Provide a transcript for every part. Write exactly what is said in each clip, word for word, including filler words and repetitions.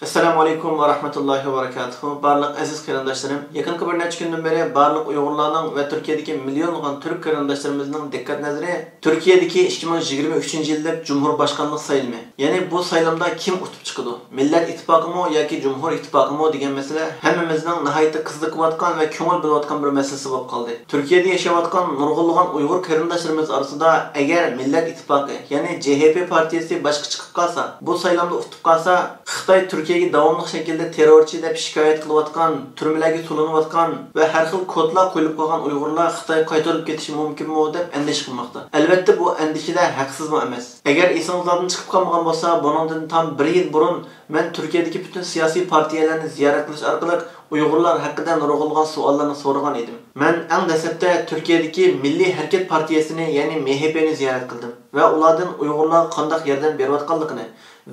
ئەسسالامۇ ئەلەيكۇم ۋە رەھمەتۇللاھى ۋە بەرىكاتۇھۇ. بارلىق ئەزىز قېرىنداشلىرىم، يېقىنقى بىر نەچچە كۈندىن بېرى بارلىق ئۇيغۇرلارنىڭ ۋە تۈركىيەدىكى مىليونلىغان تۈرك قېرىنداشلىرىمىزنىڭ دىققەت نەزىرى تۈركىيەدىكى ئىككى مىڭ يىگىرمە ئۈچىنچى يىللىق جۇمھۇر باشقانلىق سايلىمى. يەنى بۇ سايلامدا كىم ئۇتۇپ چىقىدۇ؟ مىللەت ئىتتىپاقىمۇ ياكى جۇمھۇر ئىتتىپاقىمۇ دېگەن مەسىلە ھەممىمىزنىڭ ناھايىتى قىزىقىۋاتقان ۋە كۆڭۈل بۆلۈۋاتقان بىر مەسىلىسى بولۇپ قالدى. تۈركىيەدە ياشاۋاتقان نۇرغۇنلىغان ئۇيغۇر قېرىنداشلىرىمىز ئارىسىدا ئەگەر مىللەت ئىتتىپاقى، يەنى جې ھې پې پارتىيىسى باشقا چىقىپ قالسا، بۇ سايلامدا ئۇتۇپ قالسا، خىتاي تۈركىيەگە داۋاملىق شەكىلدە تېررورچى دەپ شىكايەت قىلىۋاتقان، تۈرمىلەرگە سولىنىۋاتقان ۋە ھەر خىل كودلار قويۇلۇپ قالغان ئۇيغۇرلار خىتايغا قايتۇرۇلۇپ كېتىشى مۇمكىنمۇ دەپ ئەندىشە قىلماقتا. ئەلۋەتتە، بۇ ئەندىشىلەر ھەقسىزمۇ ئەمەس. ئەگەر ئېسىڭىزلاردىن چىقىپ قالمىغان بولسا، بۇنىڭدىن تام بىر يىل بۇرۇن مەن تۈركىيەدىكى پۈتۈن سىياسىي پارتىيەلەرنى زىيارەت قىلىش ئارقىلىق ئۇيغۇرلار ھەققىدە نۇرغۇنلىغان سوئاللارنى سورىغان ئىدىم. مەن ئەڭ دەسلەپتە تۈركىيەدىكى مىللىي ھەرىكەت پارتىيەسىنى، يەنى مې ھې پېنى زىيارەت قىلدىم ۋە ئۇلاردىن ئۇيغۇرلارغا قانداق ياردەم بېرىۋاتقانلىقىنى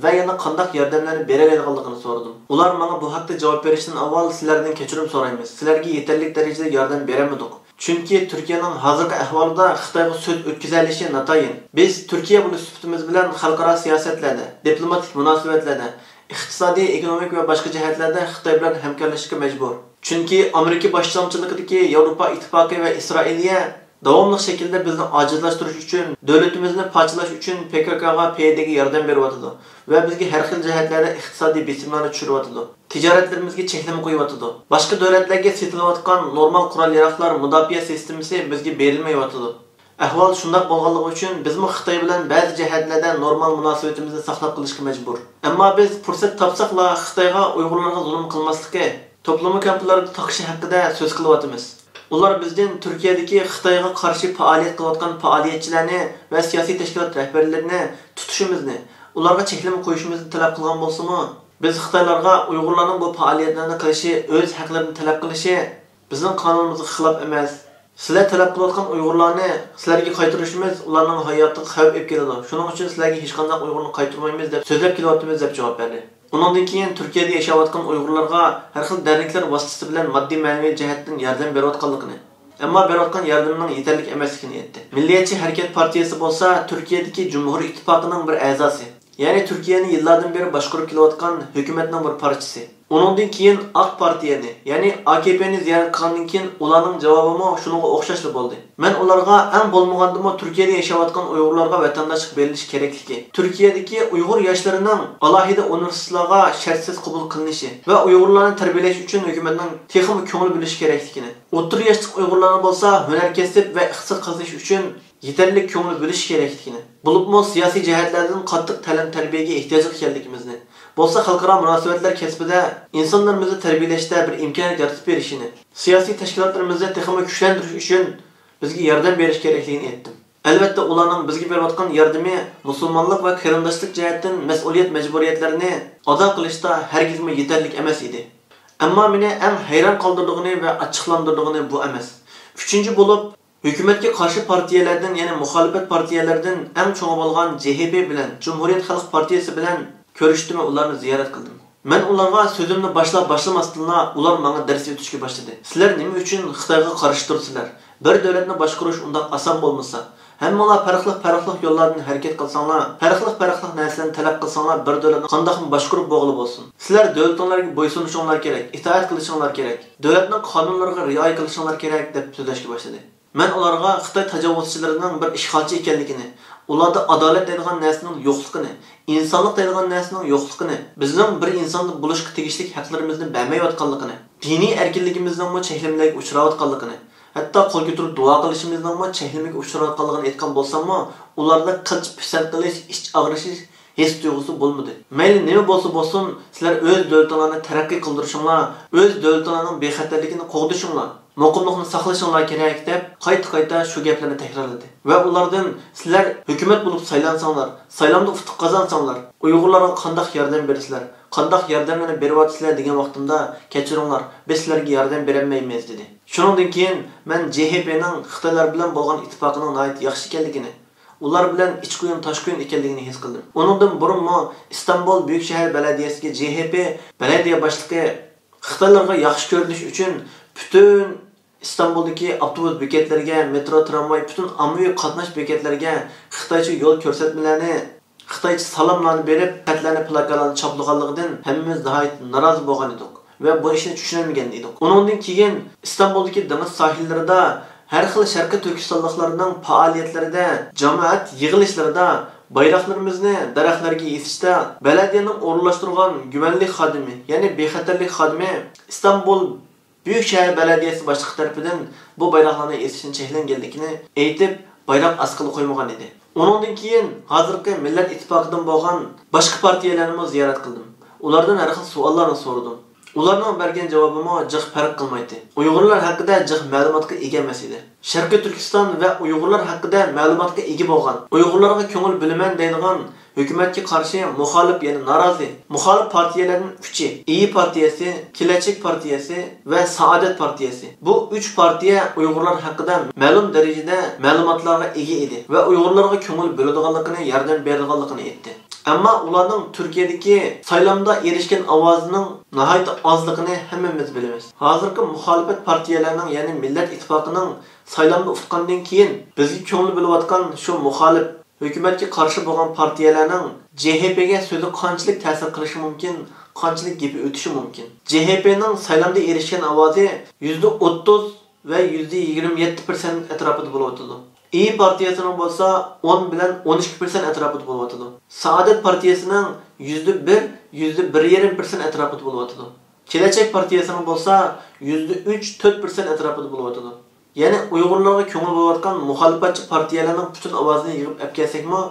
ۋە يەنە قانداق ياردەملەرنى بېرەلەيدىغانلىقىنى سورىدىم. ئۇلار ماڭا بۇ ھەقتە جاۋاب بېرىشتىن ئاۋۋال، سىلەردىن كەچۈرۈم سورايمىز، سىلەرگە يېتەرلىك دەرىجىدە ياردەم بېرەلمىدۇق. چۈنكى تۈركىيەنىڭ ھازىرقى ئەھۋالىدا خىتايغا سۆز ئۆتكۈزەلىشى ناتايىن. بىز تۈركىيە بولۇش سۈپىتىمىز بىلەن خەلقئارا سىياسەتلەردە، دىپلوماتىك مۇناسىۋەتلەردە، ئىقتىسادىي، ئېكونومىك ۋە باشقا جەھەتلەردە خىتاي بىلەن ھەمكارلىشىشقا مەجبۇر. چۈنكى ئامېرىكا باشچىلىقىدىكى ياۋروپا ئىتتىپاقى ۋە ئىسرائىلىيە داۋاملىق شەكىلدە بىزنى ئاجىزلاشتۇرۇش ئۈچۈن، دۆلىتىمىزنى پارچىلاش ئۈچۈن پې كې كې غا، پې يې دې گە ياردەم بېرىۋاتىدۇ ۋە بىزگە ھەر خىل جەھەتلەردە ئىقتىسادىي بېسىملارنى چۈشۈرۈۋاتىدۇ. تىجارەتلىرىمىزگە چەكلىمە قويۇۋاتىدۇ. باشقا دۆلەتلەرگە سېتىلىۋاتقان نورمال قورال-ياراغلار، مۇداپىئە سىستېمىسى بىزگە بېرىلمەيۋاتىدۇ. ئەھۋال شۇنداق بولغانلىقى ئۈچۈن، بىزمۇ خىتاي بىلەن بەزى جەھەتلەردە نورمال مۇناسىۋىتىمىزنى ساقلاپ قېلىشقا مەجبۇر. ئەمما بىز پۇرسەت تاپساقلا خىتايغا ئۇيغۇرلارغا زۇلۇم قىلماسلىقى، توپلىما كامپلاردا تاقىشى ھەققىدە سۆز قىلىۋاتىمىز. ئۇلار بىزدىن تۈركىيەدىكى خىتايغا قارشى پائالىيەت قىلىۋاتقان پائالىيەتچىلەرنى ۋە سىياسىي تەشكىلات رەھبەرلىرىنى تۇتۇشىمىزنى، ئۇلارغا چەكلىمە قويۇشىمىزنى تەلەپ قىلغان بولسىمۇ، بىز خىتايلارغا ئۇيغۇرلارنىڭ بۇ پائالىيەتلەرنى قىلىشى، ئۆز ھەقلىرىنى تەلەپ قىلىشى بىزنىڭ قانۇنىمىزغا خىلاپ ئەمەس. سىلەر تەلەپ قىلىۋاتقان ئۇيغۇرلارنى سىلەرگە قايتۇرۇشىمىز ئۇلارنىڭ ھاياتىغا خەۋپ ئېلىپ كېلىدۇ. شۇنىڭ ئۈچۈن سىلەرگە ھېچقانداق ئۇيغۇرنى قايتۇرمايمىز دەپ سۆزلەپ كېلىۋاتىمىز، دەپ جاۋاب بەردى. ئۇنىڭدىن كېيىن تۈركىيەدە ياشاۋاتقان ئۇيغۇرلارغا ھەر خىل دەرنەكلەر ۋاسىتىسى بىلەن ماددىي مەنىۋى جەھەتتىن ياردەم بېرىۋاتقانلىقىنى، ئەمما بېرىۋاتقان ياردىمىنىڭ يېتەرلىك ئەمەسلىكىنى ئېيتتى. مىللىيەتچى ھەرىكەت پارتىيەسى بولسا تۈركىيەدىكى جۇمھۇر ئىتتىپاقىنىڭ بىر ئەزاسى، يەنى تۈركىيەنى يىللاردىن بېرى باشقۇرۇپ كېلىۋاتقان ھۆكۈمەتنىڭ بىر پارچىسى. ئۇنىڭدىن كېيىن ئاق پارتىيەنى، يەنى ئا كې پېنى زىيارەت قىلغاندىن كېيىن ئۇلارنىڭ جاۋابىمۇ شۇنىڭغا ئوخشاشلا بولدى. مەن ئۇلارغا ئەڭ بولمىغاندىمۇ تۈركىيەدە ياشاۋاتقان ئۇيغۇرلارغا ۋەتەنداشلىق بېرىلىشى كېرەكلىكى، تۈركىيەدىكى ئۇيغۇر ياشلىرىنىڭ ئالاھىدە ئۇنىۋېرسىتېتلارغا شەرتسىز قوبۇل قىلىنىشى ۋە ئۇيغۇرلارنى تەربىيەلەش ئۈچۈن ھۆكۈمەتنىڭ تېخىمۇ كۆڭۈل بۆلۈشى كېرەكلىكىنى، ئوتتۇرا ياشلىق ئۇيغۇرلارنىڭ بولسا ھۈنەر كەسىپ ۋە ئىقتىساد قازىنىش ئۈچۈن يېتەرلىك كۆڭۈل بۆلۈش كېرەكلىكىنى، بولۇپمۇ سىياسىي جەھەتلەردىن قاتتىق تەلىم-تەربىيەگە ئېھتىياجلىق ئىكەنلىكىمىزنى، بولسا خەلقئارا مۇناسىۋەتلەر كەسپىدە ئىنسانلىرىمىزنى تەربىيەلەشتە بىر ئىمكانىيەت يارىتىپ بېرىشىنى، سىياسىي تەشكىلاتلىرىمىزنى تېخىمۇ كۈچلەندۈرۈش ئۈچۈن بىزگە ياردەم بېرىش كېرەكلىكىنى ئېيتتىم. ئەلۋەتتە، ئۇلارنىڭ بىزگە بېرىۋاتقان ياردىمى مۇسۇلمانلىق ۋە قېرىنداشلىق جەھەتتىن مەسئۇلىيەت مەجبۇرىيەتلىرىنى ئادا قىلىشتا ھەرگىزمۇ يېتەرلىك ئەمەس ئىدى. ئەمما مېنى ئەڭ ھەيران قالدۇرىدىغىنى ۋە ئاچچىقلاندۇرىدىغىنى بۇ ئەمەس. ئۈچىنچى بولۇپ، ھۆكۈمەتكە قارشى پارتىيەلەردىن، يەنى مۇخالىپەت پارتىيەلىرىدىن ئەڭ چوڭى بولغان جې ھې پې بىلەن جۇمھۇرىيەت خەلق پارتىيەسى بىلەن كۆرۈشتۈممۇ ئۇلارنى زىيارەت قىلدىم. مەن ئۇلارغا سۆزۈمنى باشلاپ باشلىماستىنلا ئۇلار ماڭا دەرس ئۆتۈشكە باشلىدى. سىلەر نېمە ئۈچۈن خىتايغا قارشى تۇرىسىلەر؟ بىر دۆلەتنى باشقۇرۇش ئۇنداق ئاسان بولمىسا، ھەممىڭلار پەرقلىق پەرقلىق يوللاردىن ھەرىكەت قىلساڭلار، پەرقلىق پەرقلىق نەرسىلەرنى تەلەپ قىلساڭلار، بىر دۆلەتنى قانداقمۇ باشقۇرۇپ بولغىلى بولسۇن؟ سىلەر دۆلىتىڭلارغا بويسۇنۇشۇڭلار كېرەك، ئىتائەت قىلىشىڭلار كېرەك، دۆلەتنىڭ قانۇنلىرىغا رىئايە قىلىشىڭلار كېرەك، دەپ سۆزلەشكە باشلىدى. مەن ئۇلارغا خىتاي تاجاۋۇزچىلىرىنىڭ بىر ئىشغالچى ئىكەنلىكىنى، ئۇلاردا ئادالەت دەيدىغان نەرسىنىڭ يوقلۇقىنى، ئىنسانلىق دەيدىغان نەرسىنىڭ يوقلۇقىنى، بىزنىڭ بىر ئىنسان بولۇشقا تېگىشلىك ھەقلىرىمىزنى بەرمەيۋاتقانلىقىنى، دىنىي ئەركىنلىكىمىزنىڭمۇ چەكلىمىلەرگە ئۇچراۋاتقانلىقىنى، ھەتتا قول كۆتۈرۈپ دۇئا قىلىشىمىزنىڭمۇ چەكلىمىگە ئۇچراۋاتقانلىقىنى ئېيتقان بولساممۇ، ئۇلاردا قىلچە پىسەنت قىلىش، ئىچ ئاغرىشىش ھېس تۇيغۇسى بولمىدى. مەيلى نېمە بولسا بولسۇن، سىلەر ئۆز دۆلىتىڭلارنى تەرەققىي قىلدۇرۇشۇڭلار، ئۆز دۆلىتىڭلارنىڭ بىخەتەرلىكىنى قوغدىشىڭلار، مۇقىملىقنى ساقلىشىڭلار كېرەك، دەپ قايتا-قايتا شۇ گەپلەرنى تەكرارلىدى. ۋە ئۇلاردىن، سىلەر ھۆكۈمەت بولۇپ سايلانساڭلار، سايلامدا ئۇتۇق قازانساڭلار، ئۇيغۇرلارغا قانداق ياردەم بېرىسىلەر، قانداق ياردەملەرنى بېرىۋاتىسىلەر دېگەن ۋاقتىمدا، كەچۈرۈڭلار، بىز سىلەرگە ياردەم بېرەلمەيمىز، دېدى. شۇنىڭدىن كېيىن مەن جې ھې پېنىڭ خىتايلار بىلەن بولغان ئىتتىپاقىنىڭ ناھايىتى ياخشى ئىكەنلىكىنى، ئۇلار بىلەن ئىچ قويۇن، تاش قويۇن ئىكەنلىكىنى ھېس قىلدىم. ئۇنىڭدىن بۇرۇنمۇ ئىستانبۇل بۈيۈك شەھەر بەلەدىيەسىدىكى جې ھې پې بەلەدىيە باشلىقى خىتايلارغا ياخشى كۆرۈنۈش ئۈچۈن پۈتۈن ئىستانبۇلدىكى ئاپتوبۇس بېكەتلىرىگە، مېترو، ترامۋاي، پۈتۈن ئاممىۋى قاتناش بېكەتلىرىگە خىتايچە يول كۆرسەتمىلەرنى خىتايچە سالاملارنى بېرىپ، خەتلەرنى، پىلاكارلارنى چاپلىغانلىقىدىن ھەممىمىز ناھايىتى نارازى بولغان ئىدۇق ۋە بۇ ئىشنى چۈشىنەلمىگەن ئىدۇق. ئۇنىڭدىن كېيىن ئىستانبۇلدىكى دېڭىز ساھىللىرىدا، ھەر خىل شەرقىي تۈركىستانلىقلارنىڭ پائالىيەتلىرىدە، جامائەت يىغىلىشلىرىدا بايراقلىرىمىزنى دەرەخلەرگە ئېسىشتە بەلەدىيەنىڭ ئورۇنلاشتۇرغان گۈۋەنلىك خادىمى، يەنى بىخەتەرلىك خادىمى ئىستانبۇل بۈيۈك شەھەر بەلەدىيەسى باشلىقى تەرىپىدىن بۇ بايراقلارنى ئېسىشنى چەكلەنگەنلىكىنى ئېيتىپ، بايراق ئاسقىلى قويمىغان ئىدى. ئۇنىڭدىن كېيىن ھازىرقى مىللەت ئىتتىپاقىدىن بولغان باشقا پارتىيەلەرنىمۇ زىيارەت قىلدىم. ئۇلاردىن ھەر خىل سوئاللارنى سورىدىم. ئۇلارنىڭ بەرگەن جاۋابىمۇ جىق پەرق قىلمايتتى. ئۇيغۇرلار ھەققىدە جىق مەلۇماتقا ئىگە ئەمەس ئىدى. شەرقىي تۈركىستان ۋە ئۇيغۇرلار ھەققىدە مەلۇماتقا ئىگە بولغان، ئۇيغۇرلارغا كۆڭۈل بۆلىمەن دەيدىغان، ھۆكۈمەتكە قارشى مۇخالىپ، يەنى نارازى، مۇخالىپ پارتىيەلەردىن ئۈچى، ئىيى پارتىيەسى، كېلەچەك پارتىيەسى ۋە سائادەت پارتىيەسى. بۇ ئۈچ پارتىيە ئۇيغۇرلار ھەققىدە مەلۇم دەرىجىدە مەلۇماتلارغا ئىگە ئىدى ۋە ئۇيغۇرلارغا كۆڭۈل بۆلىدىغانلىقىنى، ياردەم بېرىدىغانلىقىنى ئېيتتى. ئەمما ئۇلارنىڭ تۈركىيەدىكى سايلامدا ئېرىشكەن ئاۋازىنىڭ ناھايىتى ئازلىقىنى ھەممىمىز بىلىمىز. ھازىرقى مۇخالىپەت پارتىيەلەرنىڭ، يەنى مىللەت ئىتتىپاقىنىڭ سايلامدا ئۇتقاندىن كېيىن بىزگە كۆڭۈل بۆلۈۋاتقان شۇ مۇخالىپ، ھۆكۈمەتكە قارشى بولغان پارتىيەلەرنىڭ جې ھې پې گە سۆزى قانچىلىك تەسىر قىلىشى مۇمكىن، قانچىلىك گېپى ئۆتۈشى مۇمكىن. جې ھې پې نىڭ سايلامدا ئېرىشكەن ئاۋازى يۈزدە ئوتتۇز ۋە يۈزدە يىگىرمە يەتتە پىرسەنت ئەتراپىدا بولۇۋاتىدۇ. ئىيى پارتىيەسىنىڭ بولسا ئون بىلەن ئون ئىككى پىرسەنت ئەتراپىدا بولۇۋاتىدۇ. سائادەت پارتىيەسىنىڭ يۈزدە بىر، يۈزدە بىر يېرىم پىرسەنت ئەتراپىدا بولۇۋاتىدۇ. كېلەچەك پارتىيەسىنىڭ بولسا يۈزدە ئۈچ، تۆت پىرسەنت ئەتراپىدا بولۇۋاتىدۇ. يەنى ئۇيغۇرلارغا كۆڭۈل بۆلۈۋاتقان مۇخالىپەتچى پارتىيەلەرنىڭ پۈتۈن ئاۋازىنى يىغىپ ئەپكەلسەكمۇ،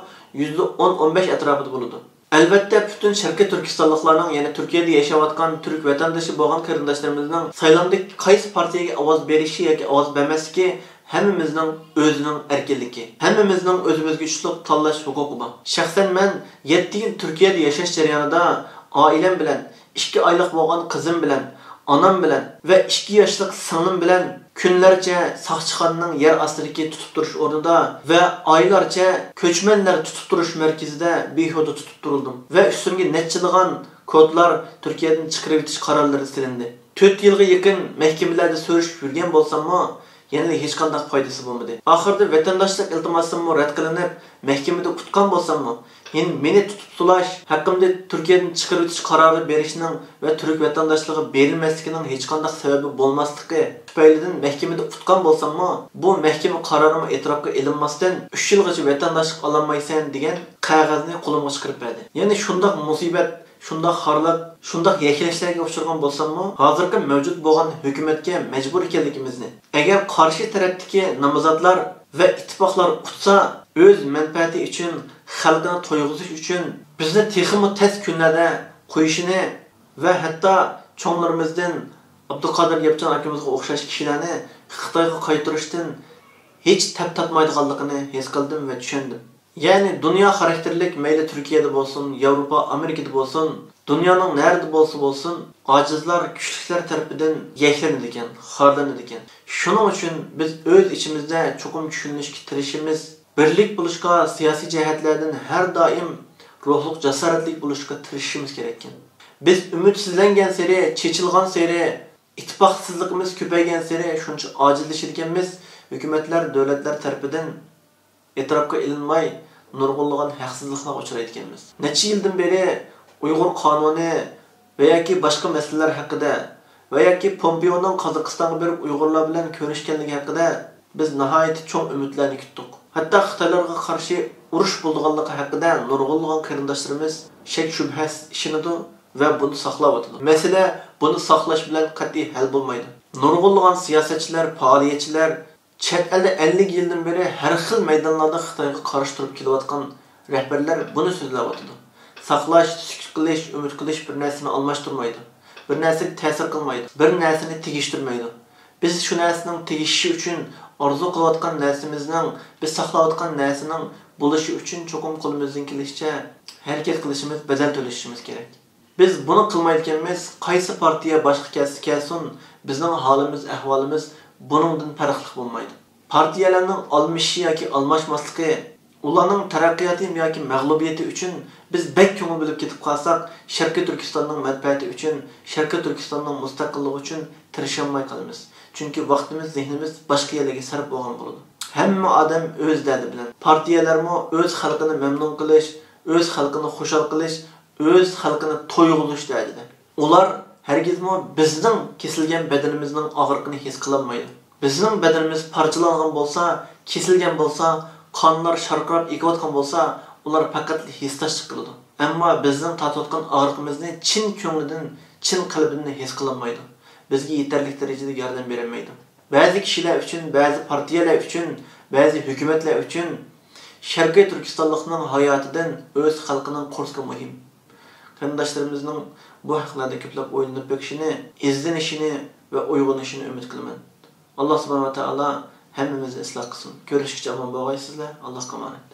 يۈزدە ئون، ئون بەش ئەتراپىدا بولىدۇ. ئەلۋەتتە، پۈتۈن شەرقىي تۈركىستانلىقلارنىڭ، يەنى تۈركىيەدە ياشاۋاتقان تۈرك ۋەتەندىشى بولغان قېرىنداشلىرىمىزنىڭ سايلامدا قايسى پارتىيەگە ئاۋاز بېرىشى ياكى ئاۋاز بەرمەسلىكى ھەممىمىزنىڭ ئۆزىنىڭ ئەركىنلىكى. ھەممىمىزنىڭ ئۆزىمىزگە چۈشلۈك تاللاش ھوقۇقى بار. شەخسەن مەن يەتتە يىل تۈركىيەدە ياشاش جەريانىدا ئائىلەم بىلەن، ئىككى ئايلىق بولغان قىزىم بىلەن، ئانام بىلەن ۋە ئىككى ياشلىق سىڭلىم بىلەن كۈنلەرچە ساقچىخانىنىڭ يەر ئاستىدىكى تۇتۇپ تۇرۇش ئورنىدا ۋە ئايلارچە كۆچمەنلەر تۇتۇپ تۇرۇش مەركىزىدە بىھۇدە تۇتۇپ تۇرۇلدۇم ۋە ئۈستۈمگە نەچچىلىغان كودلار تۈركىيەدىن چىقىرىۋېتىش قارارلىرى سېلىندى. تۆت يىلغا يېقىن مەھكىمىلەردە سۈرۈشۈپ يۈرگەن بولساممۇ، يەنىلا ھېچقانداق پايدىسى بولمىدى. ئاخىرىدا ۋەتەنداشلىق ئىلتىماسىممۇ رەت قىلىنىپ، مەھكىمىدە ئۇتقان بولساممۇ، يەنى مېنى تۇتۇپ سولاش، ھەققىمدە تۈركىيەدىن چىقىرىۋېتىش قارارى بېرىشنىڭ ۋە تۈرك ۋەتەنداشلىقى بېرىلمەسلىكىنىڭ ھېچقانداق سەۋەبى بولماسلىقى تۈپەيلىدىن مەھكىمىدە ئۇتقان بولساممۇ، بۇ مەھكىمە قارارىمۇ ئېتىراپقا ئېلىنماستىن، ئۈچ يىلغىچە ۋەتەنداشلىق ئالالمايسەن دېگەن قەغەزنى قولۇمغا چىقىرىپ بەردى. يەنى شۇنداق مۇسىبەت، شۇنداق خارلىق، شۇنداق يەكلەشلەرگە ئۇچرىغان بولساممۇ، ھازىرقى مەۋجۇت بولغان ھۆكۈمەتكە مەجبۇر ئىكەنلىكىمىزنى، ئەگەر قارشى تەرەپتىكى نامزاتلار ۋە ئىتتىپاقلار ئۇتسا، ئۆز مەنپەئەتى ئۈچۈن، خەلقىنى تويغۇزۇش ئۈچۈن بىزنى تېخىمۇ تەس كۈنلەردە قويۇشىنى ۋە ھەتتا چوڭلىرىمىزدىن ئابدۇقادىر ياپچان ئاكىمىزغا ئوخشاش كىشىلەرنى خىتايغا قايتۇرۇشتىن ھېچ تەپ تارتمايدىغانلىقىنى ھېس قىلدىم ۋە چۈشەندىم. يەنى دۇنيا خاراكتېرلىك، مەيلى تۈركىيەدە بولسۇن، ياۋروپا، ئامېرىكىدا بولسۇن، دۇنيانىڭ نەرىدە بولسا بولسۇن، ئاجىزلار كۈچلۈكلەر تەرىپىدىن يەكلىنىدىكەن، خارلىنىدىكەن. شۇنىڭ ئۈچۈن بىز ئۆز ئىچىمىزدە چوقۇم چۈشىنىشكە تىرىشىمىز، بىرلىك بولۇشقا، سىياسىي جەھەتلەردىن ھەر دائىم روھلۇق، جاسارەتلىك بولۇشقا تىرىشىشىمىز كېرەككەن. بىز ئۈمىدسىزلەنگەنسېرى، چېچىلغانسېرى، ئىتتىپاقسىزلىقىمىز كۆپەيگەنسېرى شۇنچە ئاجىزلىشىدىكەنمىز، ھۆكۈمەتلەر، دۆلەتلەر تەرىپىدىن ئېتىراپقا ئېلىنماي، نۇرغۇنلىغان ھەقسىزلىقلارغا ئۇچرايدىكەنمىز. نەچچە يىلدىن بېرى ئۇيغۇر قانۇنى ۋە ياكى باشقا مەسىلىلەر ھەققىدە ۋە ياكى پومپېئونىڭ قازاقىستانغا بېرىپ ئۇيغۇرلار بىلەن كۆرۈشكەنلىكى ھەققىدە بىز ناھايىتى چوڭ ئۈمىدلەرنى كۈتتۇق. ھەتتا خىتايلارغا قارشى ئۇرۇش بولىدىغانلىقى ھەققىدە نۇرغۇنلىغان قېرىنداشلىرىمىز شەك-شۈبھەسىز ئىشىنىدۇ ۋە بۇنى ساقلاۋاتىدۇ. مەسىلە بۇنى ساقلاش بىلەن قەتئىي ھەل بولمايدۇ. نۇرغۇنلىغان سىياسەتچىلەر، پائالىيەتچىلەر چەت ئەلدە ئەللىك يىلدىن بېرى ھەر خىل مەيدانلاردا خىتايغا قارشى تۇرۇپ كېلىۋاتقان رەھبەرلەر بۇنى سۆزلەۋاتىدۇ. ساقلاش، سۈكۈت قىلىش، ئۈمىد قىلىش بىر نەرسىنى ئالماشتۇرمايدۇ. بىر نەرسىگە تەسىر قىلمايدۇ. بىر نەرسىنى تېگىشتۈرمەيدۇ. بىز شۇ نەرسىنىڭ تېگىشىشى ئۈچۈن، ئارزۇ قىلىۋاتقان نەرسىمىزنىڭ، بىز ساقلاۋاتقان نەرسىنىڭ بولۇشى ئۈچۈن چوقۇم قولىمىزدىن كېلىشىچە ھەرىكەت قىلىشىمىز، بەدەل تۆلىشىمىز كېرەك. بىز بۇنى قىلمايدىكەنمىز، قايسى پارتىيە باشقا كەلسە كەلسۇن، بىزنىڭ ھالىمىز، ئەھۋالىمىز بۇنىڭدىن پەرقلىق بولمايدۇ. پارتىيەلەرنىڭ ئالمىشىشى ياكى ئالماشماسلىقى، ئۇلارنىڭ تەرەققىياتى ياكى مەغلۇبىيىتى ئۈچۈن بىز بەك كۆڭۈل بۆلۈپ كېتىپ قالساق، شەرقىي تۈركىستاننىڭ مەنپەئەتى ئۈچۈن، شەرقىي تۈركىستاننىڭ مۇستەقىللىقى ئۈچۈن تىرىشالماي قالىمىز. چۈنكى ۋاقتىمىز، زېھنىمىز باشقا يەرلەرگە سەرپ بولغان بولىدۇ. ھەممە ئادەم ئۆز دەردى بىلەن. پارتىيەلەرمۇ ئۆز خەلقىنى مەمنۇن قىلىش، ئۆز خەلقىنى خۇشال قىلىش، ئۆز خەلقىنى تويغۇزۇش دەرىجىدە. ئۇلار ھەرگىزمۇ بىزنىڭ كېسىلگەن بەدىنىمىزنىڭ ئاغرىقىنى ھېس قىلالمايدۇ. بىزنىڭ بەدىنىمىز پارچىلانغان بولسا، كېسىلگەن بولسا، قانلار شارقىراپ ئېقىۋاتقان بولسا، ئۇلار پەقەت ھېسداشلىق قىلىدۇ. ئەمما بىزنىڭ تارتىۋاتقان ئاغرىقىمىزنى چىن كۆڭلىدىن، چىن قەلبىدىن ھېس قىلالمايدۇ. بىزگە يېتەرلىك دەرىجىدە ياردەم بېرەلمەيدۇ. بەزى كىشىلەر ئۈچۈن، بەزى پارتىيەلەر ئۈچۈن، بەزى ھۆكۈمەتلەر ئۈچۈن شەرقىي تۈركىستانلىقنىڭ ھاياتىدىن ئۆز خەلقىنىڭ قورسىقى مۇھىم. قېرىنداشلىرىمىزنىڭ بۇ ھەقلەردە كۆپلەپ ئويلىنىپ بېقىشىنى، ئىزدىنىشىنى ۋە ئويغىنىشىنى ئۈمىد قىلىمەن. ئاللا سۇبھانەھۇ ۋە تائالا ھەممىمىزنى ئىسلاھ قىلسۇن. كۆرۈشكىچە ئامان بولغايسىزلەر. ئاللاھقا ئامانەت.